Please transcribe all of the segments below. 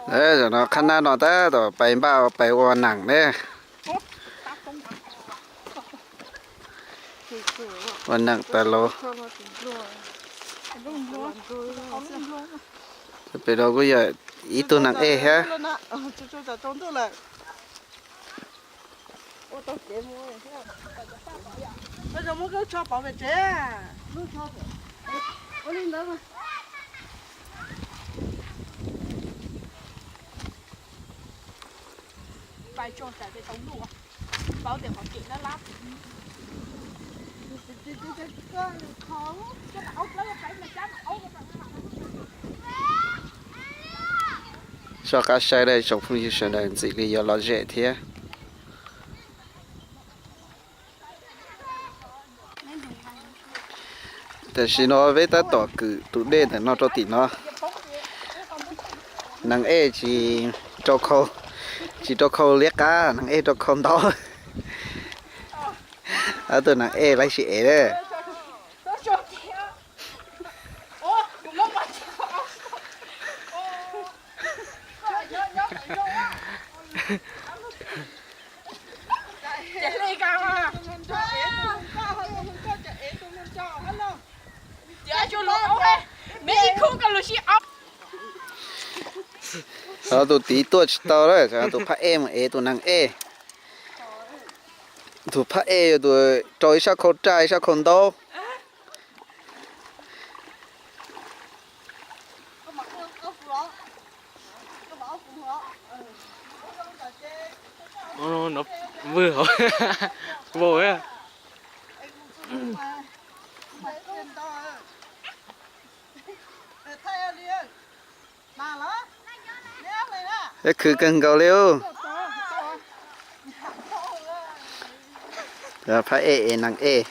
Zaum no qhab nab no tab tom pais npaj pais ua neem ne. Ua neem tas los. Pem no kuj yog ib tug neeg ej thiab. Soj qab saib dab tsoom phooj ywg sawv daws ntxim li yuav lom zem thiab. Tam sim no peb tab tom kwm tus dej ntawm no rau tim no. Neeg ej tsis rau khau, tsis rau khau liab qab, neeg ej rau khau ntau. Ob tug neeg ej laib sim ev. Tus tid tuaj tsis tau lawm, tus phab ej mus ev tus neeg ej. Tus phab ej yog tus rau ib sab khau raj ib sab khau ntaub. Vwj hauv, vau. Khwv kawg nkaus li. Phab ej es neeg ej.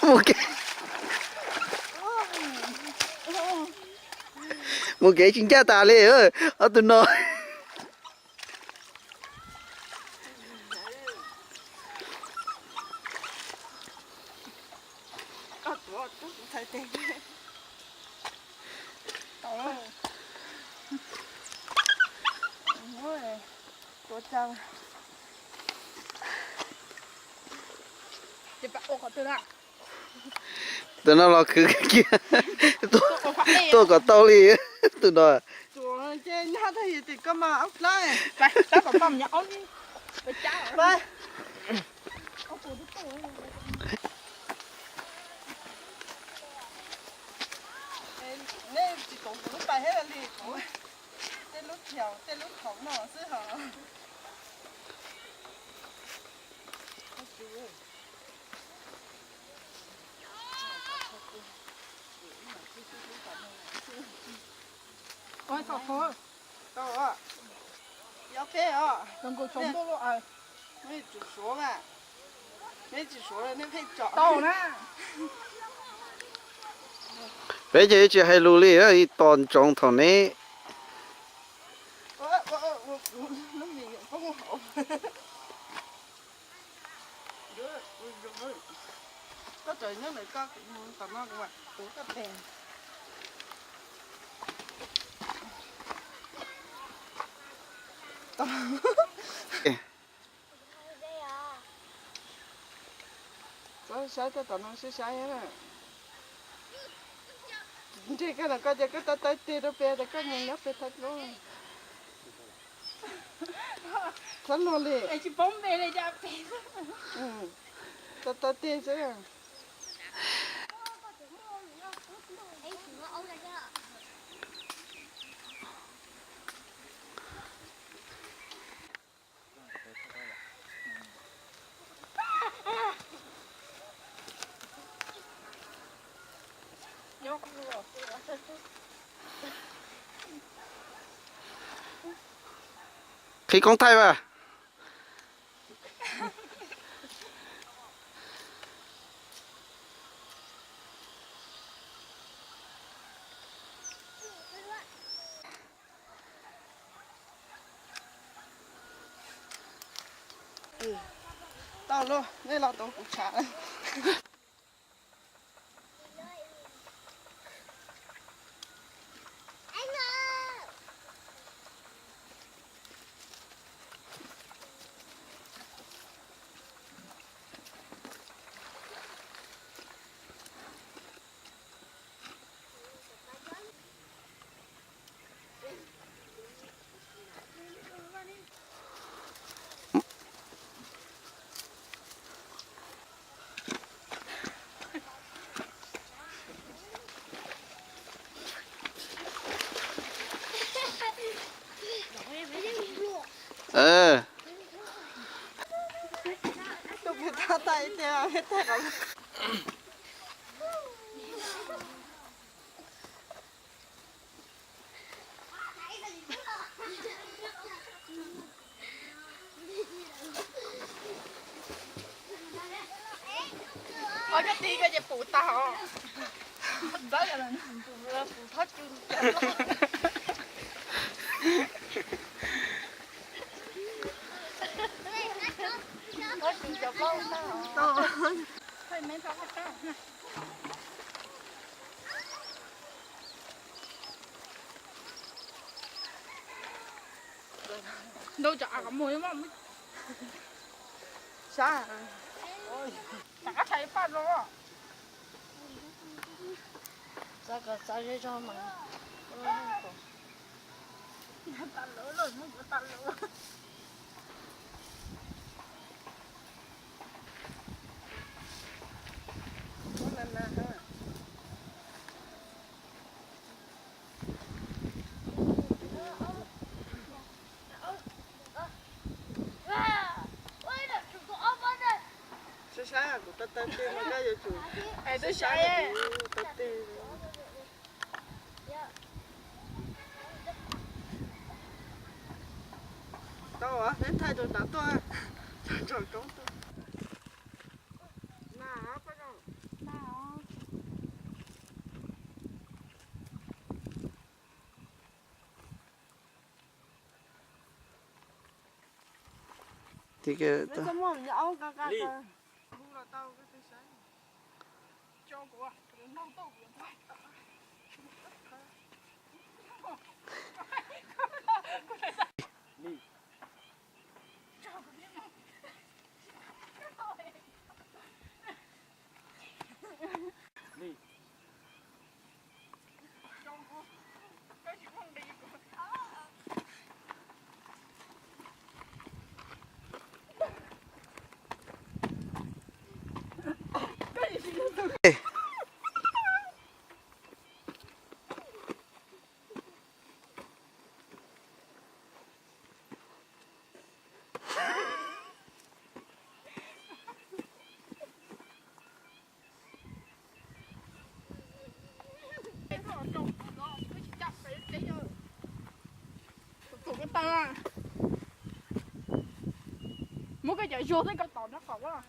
Mus kev, mus kev tsis ncaj tas li, ob tug no. Tus no los khwv kiag, tuaj kom tau li tus no. Nej tsis koom kuv lub pais thiab li, kuv tej lub thiaus tej lub thaum no xwb hos. Peb ces tsis hais lus li, ib tos ntsoov thaum neb. Saib tom no saib saib na. Ntshe koj los koj ces koj tab taib tes rau pem tas koj nyob pem thab dlub. Thab luag li. Tab taib tes xwb. Qhib koob thaij mas. Tau lauj, nej los tuav kuv tshav. Ua cov tij ko ces pum tag os. Ntxawm, pum thab cw. Thab cw cov plaub ntag. Ntau cov av qhov muag. Sab, sab qab tshais paj los. Xav kom xav zej zog mas. Tas lawm, muab kuv tas lawm. Saib saib kuv taw taw tej no, koj yuav tsum saib saib kuv taw tej. Tau, neb thaij rau nrad tuaj, tsom koob tuaj. Li. Muab koj cov zuag xwb koj tom nraub qaum na.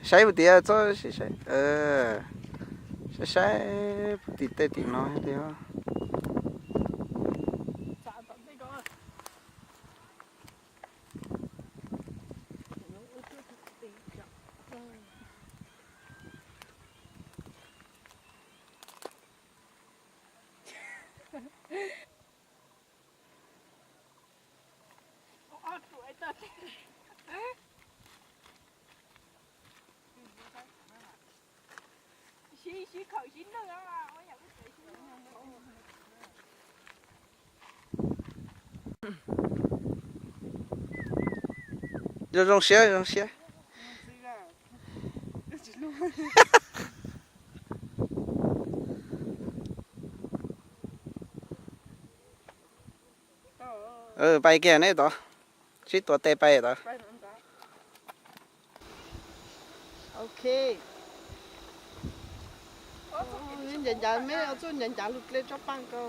Saib puag tim txob, saib, saib puag tim tej tim no thiab. Zoo zoo siab, zoo siab. Pais kiag neb tod, sib tuav tes pais tod. Ok. Ncav ncav me txuj ncav ncav lug dle tsob paaj ko.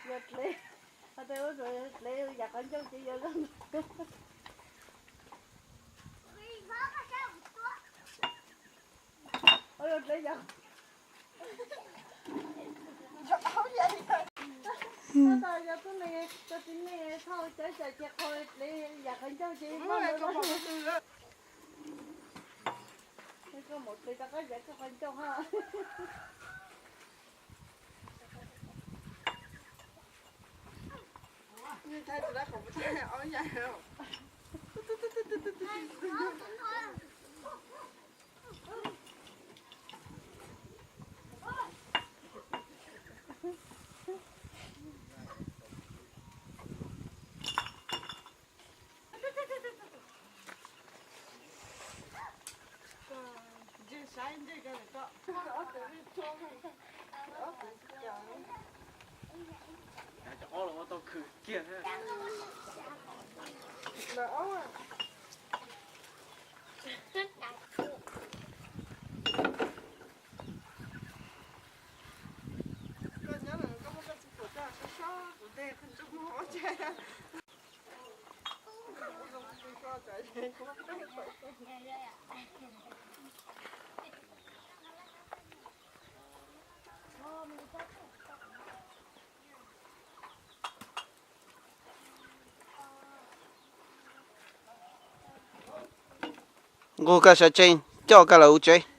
Yog dlev, ho tej ub rau dlev yam qhov ncauj ces yog zoo. Ua yog dlev yam, tab tom yog tub neeg, cov txiv neeg thauj cov cam ces qhov dlev yam qhov ncauj ces koj mus dlev rov qab yam koj qhov ncauj ha. Cov ob los ua tau khwv kiag. Koj nyob koj muab koj txiv pum coj sob sob kuv tej qhov ncauj muag ua cas. Nqug koj sawv tsees coj koj los hauv tsev.